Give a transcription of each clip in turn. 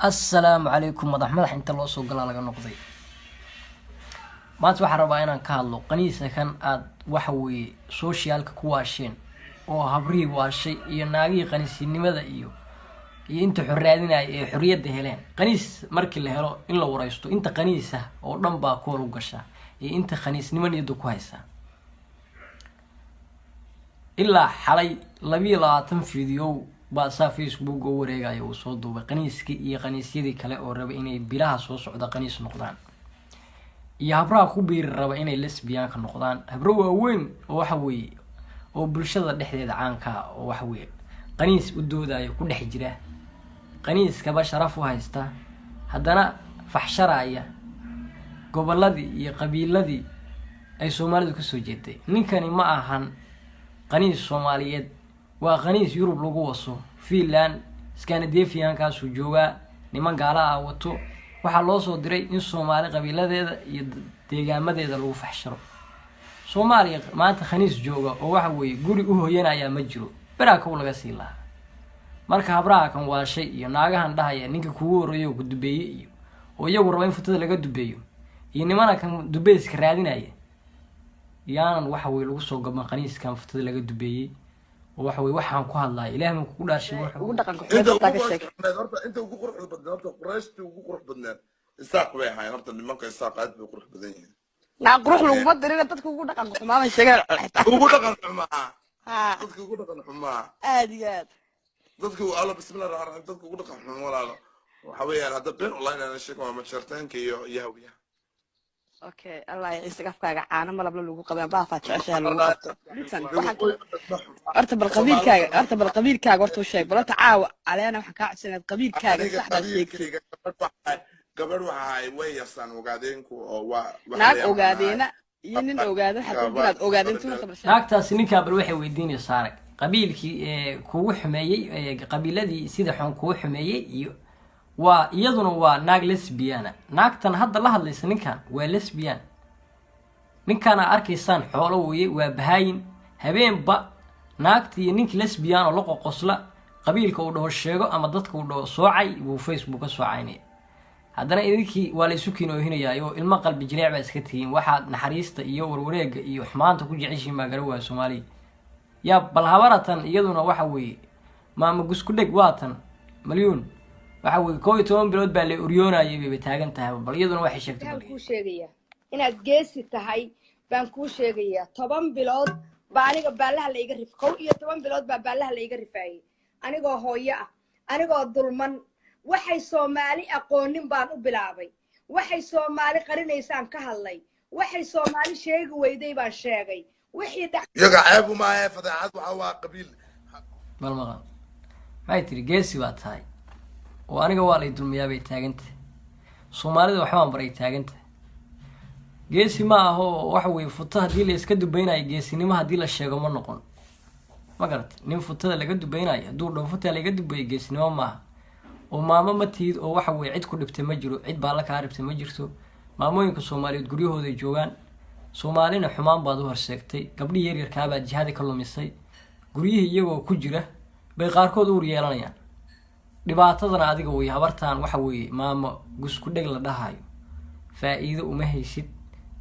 Assalaamu calaykum. Madax madax inta loo soo galaa laga noqday. Maanta waxaan rabaa inaan ka hadlo qaniisa kan aad waxa weeye socialka ku waasheen oo habrihii waashay iyo naagihii qaniisinimada iyo inta xorraadinaya ee xorriyadda heleen. Qaniis markii la helo in la wareysto, inta qaniisa oo dhan baa kool u gashaa iyo inta khaniisnimo niyadda ku haysaa. Ilaa xalay 22 video baa saa Facebook u wareegaya uu soo duubay qaniiskii iyo qaniisyadii kale oo raba inay bilaha soo socda qaniis noqdaan iyo habraha ku biiri raba inay lesbianka noqdaan. Habro waaweyn oo waxa weeye oo bulshada dhexdeeda caanka ah oo waxa weeye qaniis u doodayo ku dhex jira, qaniiskaba sharaf u haysta, haddana faxsharaya gobolladii iyo qabiiladii ay Soomaalidu kasoo jeeday. Ninkani ma ahan qaniis Soomaaliyeed, waa qaniis Yurub lagu waso. Finland, Scandinaviankaasuu joogaa, niman gaala ah wato. Waxaa loo soo diray in Soomaali qabiiladeeda iyo deegaamadeeda lagu faxsharo. Soomaaliya maanta khaniis jooga oo waxa weeye guri u hoyanayaa ma jiro, beraa kow laga sii lahaa. Marka habraha kan waashay iyo naagahan dhahaya ninka kugu horreeyo ku dubeeye iyo oo iyagu raba in futada laga dubeeyo iyo nimana kan dubeyska raadinaya, yaanan waxa weye lagu soo gaban qaniiskan futada laga dubeeyey. Oo waxa weye waxaan ku hadlaya, Ilaah baan kugu dhaashay. Ugu dhaqanka inta xumeed ugu taa ka sheeg. Quruxda badneed horta, inta ugu quruxda badneed horta, Qurayshtii ugu qurux badneed Isaaq bay ahaayeen. Horta nimanka Isaaq aad bay qurux badan yihiin. Naa, qurux laguma dirina, dadka ugu dhaqanka xumaa bay sheegeen xitaa. Ugu dhaqan xumaa. Ha. Dadka ugu dhaqan xumaa. Aad iyo aad. Dadka, alla, bismillahi raxmaan raxiim, dadka ugu dhaqan xumaa, walaalo, waxa weeyaan hadda been wallahi inaan sheego, waa Majartaanka iyo Hawiyaha. Okay, Allah ya ciise, afkaaga caano malabla lagu qabaa, baafaa jeceshaha lagu qabto. Listen, waxaan horta bal qabiilkaaga, horta bal qabiilkaaga horta u sheeg. Bal horta caawa Caleena waxaan kaa codsan inaad qabiilkaaga Aniga saxdaa sheegtid. Qabiilkayga gabadh waxa way yasaan Ogaadeenku oo waa waxa Naag weeyaan. Ogaadeena iyo nin ogaada waxaad ogta inaad ogaadeen horta bal sheeg. Naagtaasi ninkaa bal waxay weydiinaysaa, arag qabiilkii ee kugu xumeeyey ee qabiiladii sida xun kugu xumeeyey iyo waa iyaduna waa naag lesbiana. Naagtan hadda la hadlaysa ninkan waa lesbian. Ninkaan aa arkaysaan xoolo weye, waa bahaayin. Habeenba naagta iyo ninkii lesbian oo la qoqosla, qabiilka uu dhaho sheego ama dadka uu dhaho soocay buu Facebook ka soocaynaya. Haddana idinkii waa la isu kiinoohinayaa oo ilmo qalbi jileec baa iska tihiin. Waxaad naxariista iyo warwareega iyo xumaanta ku jeceshiin baa gara waaya Soomaaliya. Yaa bal habaratan iyaduna waxa weeye maama guskudheg waatan malyuun, waxa weye 11 bilood baa la oryoonayay bayba taagan tahay. Bal iyaduna waxay sheegtay. Waxaan Bal kuu sheegayaa inaad geesi tahay baan kuu sheegayaa. 10 bilood baa aniga baallaha la iga rif, 11 bilood baa baallaha la iga rifaayey, anigoo hooyo ah, anigoo dulman. Waxay Soomaali aqoonin baan u bilaabay, waxay Soomaali qarinaysaan ka hadlay, waxay Soomaali sheegi weyday baan sheegay, wixii dhac. Iyaga ceeb umaahe, fadeexad waxa waa qabiil. Bal maqal maxay tiri: geesi baa tahay oo aniga waa lay dulmiyaa bay taagantahay, Soomaalida waxbaan baray taagantahay. Geesi ma aho. Waxa weye futo haddii la iska dubaynayo, geesinimo haddii la sheego ma noqon. Ma garata? Nin futada laga dubaynayo hadduu dhaho futaa laga dubayo, geesinimo maaha. Oo maamo ma tihid oo waxa weye cid ku dhibtay ma jiro, cid baalla kaa ribtay ma jirto. Maamooyinka Soomaaliyeed guryahooday joogaan. Soomaalina xumaan baad u horseegtay. Gabdhihii yaryarkaabaad jihada ka lumisay. Guryihii iyagoo ku jira bay qaarkood uur yeelanayaan. Dhibaatadana adiga wey. Habartan waxa weeye maamo gusku dheg la dhahayo, faa-iido uma haysid.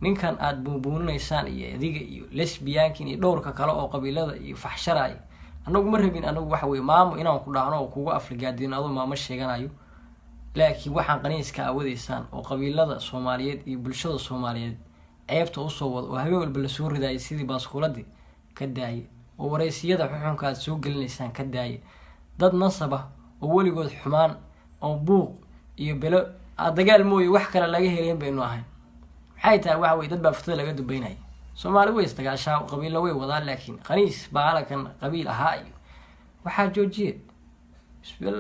Ninkan aada buunbuuninaysaan iyo adiga iyo lesbiankin iyo dhowrka kale oo qabiilada iyo faxsharaya, annagu ma rabin. Anagu waxa weye maamo inaan ku dhahno oo kugu afligaadino adoo maamo sheeganayo, laakiin waxaan qaniiska awadaysaan oo qabiilada Soomaaliyeed iyo bulshada Soomaaliyeed ceebta usoo wada oo habeen walba lasoo ridaayay sidii baaskuuladii ka daaya, oo wareysiyada xuxunka aad soo gelinaysaan ka daaya. Dad nasaba oo weligood xumaan oo buuq iyo belo dagaal mooye wax kale laga helayn baynu ahayn. Maxay tahay? Waxa weye dad baa futada laga dubaynaya. Soomaali way isdagaashaa, qabiilo way wadaan, laakiin qaniis baalakan qabiil ahaa iyo waxaa joojiye. Bismillah.